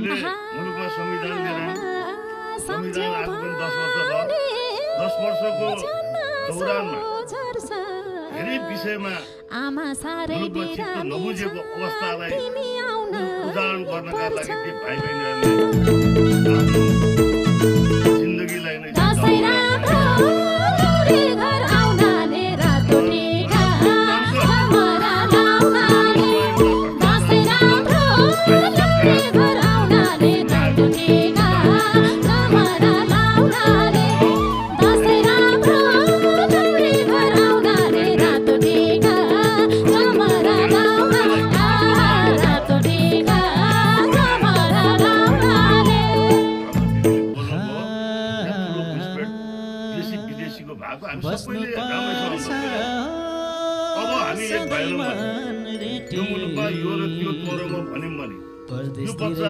हामीले मुलुकमा संविधान लिएर संविधान आएको पनि 10 वर्ष भयो 10 वर्षको दौरानमा धेरै विषयमा मुलुकमा चित्त नबुझेको अवस्थालाई उदाहरण गर्नका लागि ती भाइ बहिनीहरूले जिन्दगीलाई नै यो मुलुकमा यो र त्यो तोरमा भन्यौँ भने यो बच्चा